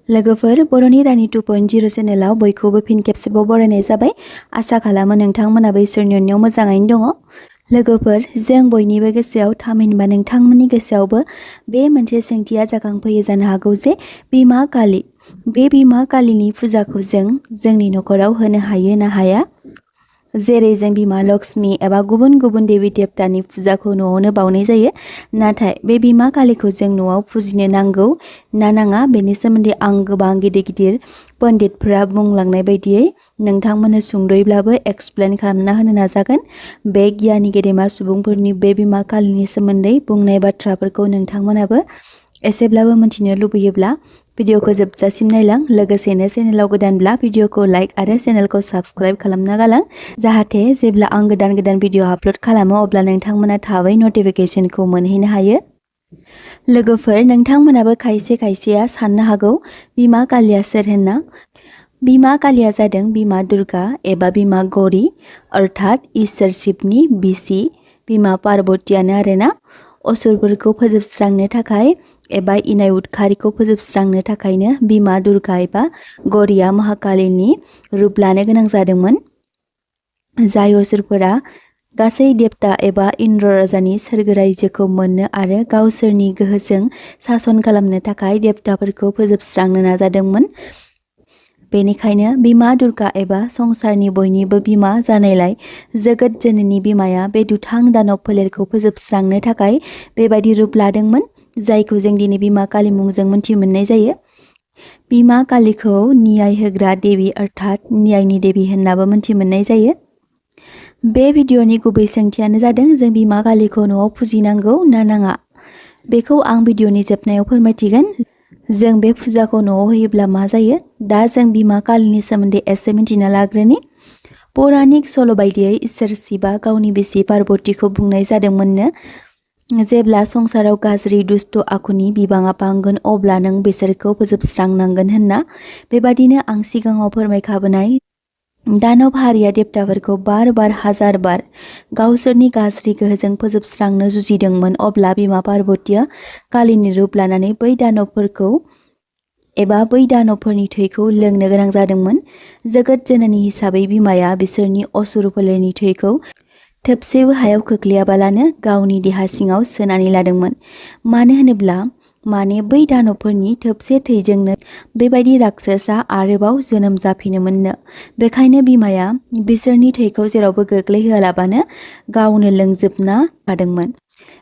लोगोफोर बर'नि रानि 2.0 चेनेलाव बयखौबो फिन खेबसेबाव बरायनाय जाबाय। आसा खालामो नोंथांमोनाबो इसोरनि अननायाव मोजाङैनो दङ। लोगोफोर जों बयनिबो गोसोआव थामहिनबा नोंथांमोननि गोसोआवबो बे मोनसे सोंथिया जाखांफैयो जानो हागौ जे बिमा कालि बे बिमा कालिनि फुजाखौ जों जोंनि न'खराव होनो हायो ना हाया? जेरै जों बिमा लक्ष्मी एबा गुबुन गुबुन देवी देवतानि फुजाखौ न'आवनो बावनाय जायो। नाथाय बे बिमा कालिखौ जों न'आव फुजिनो नांगौ ना नाङा बेनि सोमोन्दै आं गोबां गिदिर पण्डितफोरा बुंलांनाय बायदियै नोंथांमोननो सुंद'यैब्लाबो एक्सप्लेन खालामना होनो नाजागोन। बे गियानि गेदेमा सुबुंफोरनि बे बिमा कालिनि सोमोन्दै बुंनाय बाथ्राफोरखौ नोंथांमोनाबो एसेब्लाबो मिथिनो लुबैयोब्ला भिडिअखौ जोबजासिम नायलां। लोगोसेनो चेनेलाव गोदानब्ला भिडिअखौ लाइक आरो चेनेलखौ साबस्क्राइब खालामना गालां, जाहाथे जेब्ला आं गोदान भिडिअ आपल'ड खालामो अब्ला नोंथांमोना थाबै नटिफिकेसनखौ मोनहैनो हायो। लोगोफोर नोंथांमोनाबो खायसेया साननो हागौ बिमा कालिया सोर होनना। बिमा कालिया जादों बिमा दुर्गा एबा बिमा गौरी अर्थात इसोर शिबनि बिसि बिमा पार्बतीयानो आरोना। असुरफोरखौ फोजोबस्रांनो थाखाय एबा इनाय उदखारिखौ फोजोबस्रांनो थाखायनो बिमा दुर्गा एबा गौरीया महाकालीनि रुप लानो गोनां जादोंमोन। जाय असुरफोरा गासै देबता एबा इन्द्र राजानि सोरगो रायजोखौ मोननो आरो गावसोरनि गोहोजों सासन खालामनो थाखाय देबताफोरखौ फोजोबस्रांनो नाजादोंमोन। बेनिखायनो बिमा दुर्गा एबा संसारनि बयनिबो बिमा जानायलाय जगत जननी बिमाया बे दुथां दानब फोलेरखौ फोजोबस्रांनो थाखाय बेबायदि रुप लादोंमोन, जायखौ जों दिनै बिमा काली मुंजों मोनथि मोननाय जायो। बिमा कालीखौ न्याय होग्रा देवी अर्थात न्यायनि देवी होननाबो मोनथि मोननाय जायो। बे भिडिअनि गुबै सोंथियानो जादों जों बिमा कालीखौ न'आव फुजिनांगौ ना नाङा? बेखौ आं भिडिअनि जोबनायाव फोरमायथिगोन। जों बे फुजाखौ न'आव होयोब्ला मा जायो? दा जों बिमा कालीनि सोमोन्दै एसे मिथिना लाग्रोनि। पौराणिक सल' बायदियै इसोर शिबा गावनि बिसि पार्बतीखौ बुंनाय जादोंमोननो, जेब्ला संसाराव गाज्रि दुष्ट आखुनि बिबाङा बांगोन अब्ला नों बिसोरखौ फोजोबस्रांनांगोन होनना। बेबादिनो आं सिगाङाव फोरमायखाबोनाय दानब हारिया देबताफोरखौ बार हाजार बार गावसोरनि गाज्रि गोहोजों फोजोबस्रांनो जुजिदोंमोन। अब्ला बिमा पार्बतीया कालीनि रुप लानानै बै दानबफोरनि थैखौ लोंनो गोनां जादोंमोन। जगत जननी हिसाबै बिमाया बिसोरनि असुर फोलेरनि थैखौ थोबसेबो हायाव खोख्लैयाबालानो गावनि देहा सिङाव सोनानै लादोंमोन। मानो होनोब्ला बै दानबफोरनि थोबसे थैजोंनो बेबायदि राक्षसा आरोबाव जोनोम जाफिनोमोननो। बेखायनो बिमाया बिसोरनि थैखौ जेरावबो गोग्लैहोआलाबानो गावनो लोंजोबना लादोंमोन।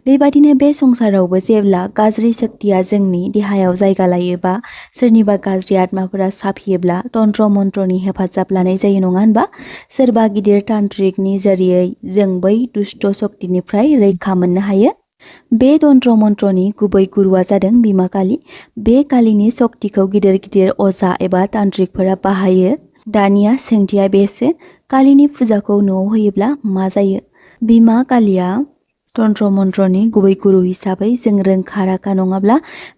बेबादिनो बे संसारावबो जेब्ला गाज्रि शक्तिया जोंनि देहायाव जायगा लायोबा सोरनिबा गाज्रि आत्माफोरा साफियोब्ला तन्त्र मन्त्रनि हेफाजाब लानाय जायो, नङा होनबा? सोरबा गिदिर तान्त्रिकनि जरियै जों बै दुष्ट शक्तिनिफ्राय रैखा मोननो हायो। बे तन्त्र मन्त्रनि गुबै गुरुआ जादों बिमा काली। बे कालीनि शक्तिखौ गिदिर अजा एबा तान्त्रिकफोरा बाहायो। दानिया सोंथिया बेसो, कालीनि फुजाखौ न'आव होयोब्ला मा जायो? बिमा कालीया तन्त्र मन्त्रनि गुबै गुरु हिसाबै जों रोंखा राखा नङाब्ला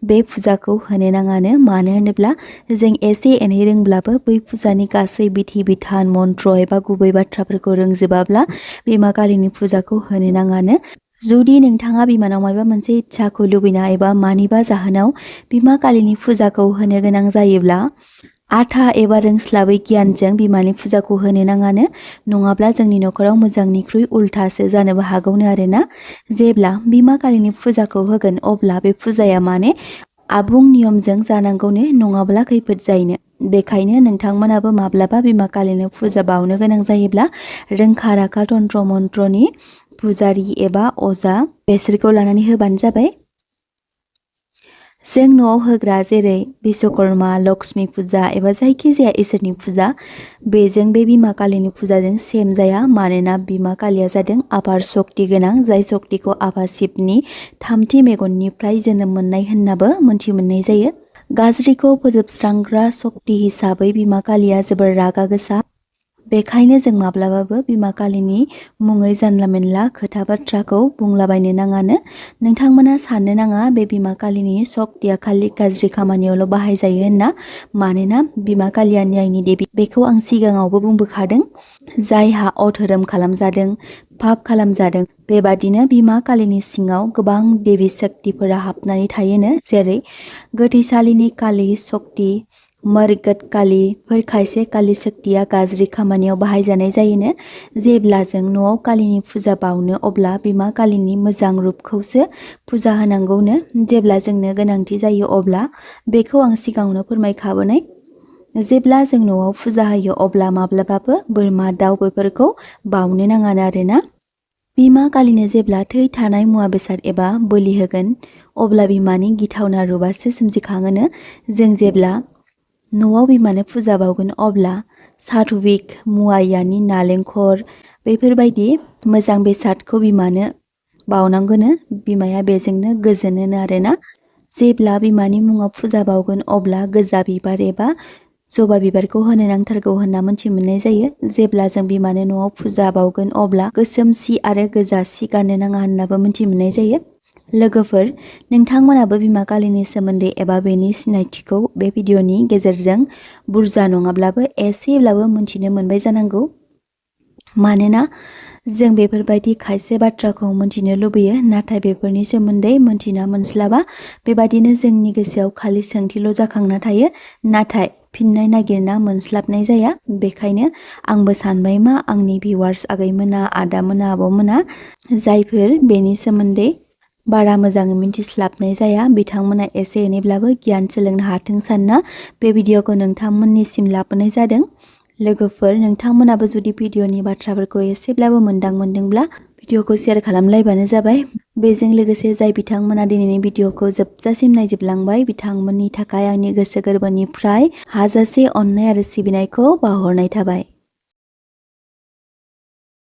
बे फुजाखौ होनो नाङानो। मानो होनोब्ला जों एसे एनै रोंब्लाबो बै फुजानि गासै बिधि बिधान मन्त्र एबा गुबै बाथ्राफोरखौ रोंजोबाब्ला बिमा कालीनि फुजाखौ होनो नाङानो। जुदि नोंथाङा बिमानाव माबा मोनसे इच्छाखौ लुबैना एबा मानिबा जाहोनाव बिमा कालीनि फुजाखौ होनो गोनां जायोब्ला आथा एबा रोंस्लाबै गियानजों बिमानि फुजाखौ होनो नाङानो। नङाब्ला जोंनि न'खराव मोजांनिख्रुइ उल्थासो जानोबो हागौनो आरोना। जेब्ला बिमा कालीनि फुजाखौ होगोन अब्ला बे फुजाया आबुं नियमजों जानांगौनो, नङाब्ला खैफोद जायोनो। बेखायनो नोंथांमोनाबो माब्लाबा बिमा कालीनो फुजा बावनो गोनां जायोब्ला रोंखा राखा तन्त्र मन्त्रनि पुजारी एबा अजा बेसोरखौ लानानै होबानो जाबाय। जों न'आव होग्रा जेरै बिश्वकर्मा, लक्ष्मी फुजा एबा जायखिजाया इसोरनि फुजा बेजों बे बिमा कालीनि फुजाजों सेम जाया। मानोना बिमा कालीया जादों आपार शक्ति गोनां, जाय शक्तिखौ आफा शिबनि थामथि मेगननिफ्राय जोनोम मोननाय होननाबो मोनथि मोननाय जायो। गाज्रिखौ फोजोबस्रांग्रा शक्ति हिसाबै बिमा कालीया जोबोर रागा गोसा। बेखायनो जों माब्लाबाबो बिमा कालिनि मुङै जानला मेनला खोथा बाथ्राखौ बुंलाबायनो नाङानो। नोंथांमोना साननो नाङा बे बिमा कालिनि सक्तिया खालि गाज्रि खामानियावल' बाहायजायो होनना। मानोना बिमा कालिया न्यायनि देबि, बेखौ आं सिगाङावबो बुंबोखादों। जायहा अधोरोम खालामजादों, पाप खालामजादों, बेबादिनो बिमा कालिनि सिङाव गोबां देबि शक्तिफोरा हाबनानै थायोनो। जेरै गोथैसालिनि कालि सक्ति, मरगत कालि, फोर खायसे कालि शक्तिया गाज्रि खामानियाव बाहायजानाय जायोनो। जेब्ला जों न'आव कालिनि फुजा बावनो अब्ला बिमा कालिनि मोजां रुपखौसो फुजा होनांगौनो। जेब्ला जोंनो गोनांथि जायो अब्ला, बेखौ आं सिगाङावनो फोरमायखाबोनाय। जेब्ला जों न'आव फुजा होयो अब्ला माब्लाबाबो बोरमा, दाउ बेफोरखौ बावनो नाङानो आरोना। बिमा कालिनो जेब्ला थै थानाय मुवा बेसाद एबा बोलि होगोन अब्ला बिमानि गिथावना रुपासो सोमजिखाङोनो। जों जेब्ला न'आव बिमानो फुजा बावगोन अब्ला सात्विक मुवा यानि नालेंखर बेफोरबायदि मोजां बेसादखौ बिमानो बावनांगोनो। बिमाया बेजोंनो गोजोनोनो आरोना। जेब्ला बिमानि मुङाव फुजा बावगोन अब्ला गोजा बिबार एबा जबा बिबारखौ होनो नांथारगौ होनना मोनथि मोननाय जायो। जेब्ला जों बिमानो न'आव फुजा बावगोन अब्ला गोसोम सि आरो गोजा सि गाननो नाङा होननाबो मोनथि मोननाय जायो। लोगोफोर, नोंथांमोनाबो बिमा कालिनि सोमोन्दै एबा बेनि सिनायथिखौ बे भिडिअनि गेजेरजों बुरजा नङाब्लाबो एसेब्लाबो मोनथिनो मोनबाय जानांगौ। मानोना जों बेफोरबायदि खायसे बाथ्राखौ मोनथिनो लुबैयो, नाथाय बेफोरनि सोमोन्दै मोनथिना मोनस्लाबा। बेबादिनो जोंनि गोसोआव खालि सोंथिल' जाखांना थायो, नाथाय फिननाय नागिरना मोनस्लाबनाय जाया। बेखायनो आंबो सानबाय मा आंनि भिवार्स आगैमोना, आदामोना, आब'मोना जायफोर बेनि सोमोन्दै बारा मोजाङै मिन्थिस्लाबनाय जाया, बिथांमोना एसे एनैब्लाबो गियान सोलोंनो हाथों सानना बे भिडिअखौ नोंथांमोननिसिम लाबोनाय जादों। लोगोफोर, नोंथांमोनाबो जुदि भिडिअनि बाथ्राफोरखौ एसेब्लाबो मोनदांमोनदोंब्ला भिडिअखौ शेयार खालामलायबानो जाबाय। बेजों लोगोसे जाय बिथांमोना दिनैनि भिडिअखौ जोबजासिम नायजोबलांबाय, बिथांमोननि थाखाय आंनि गोसो गोरबोनिफ्राय हाजासे अननाय आरो सिबिनायखौ बावहरनाय थाबाय।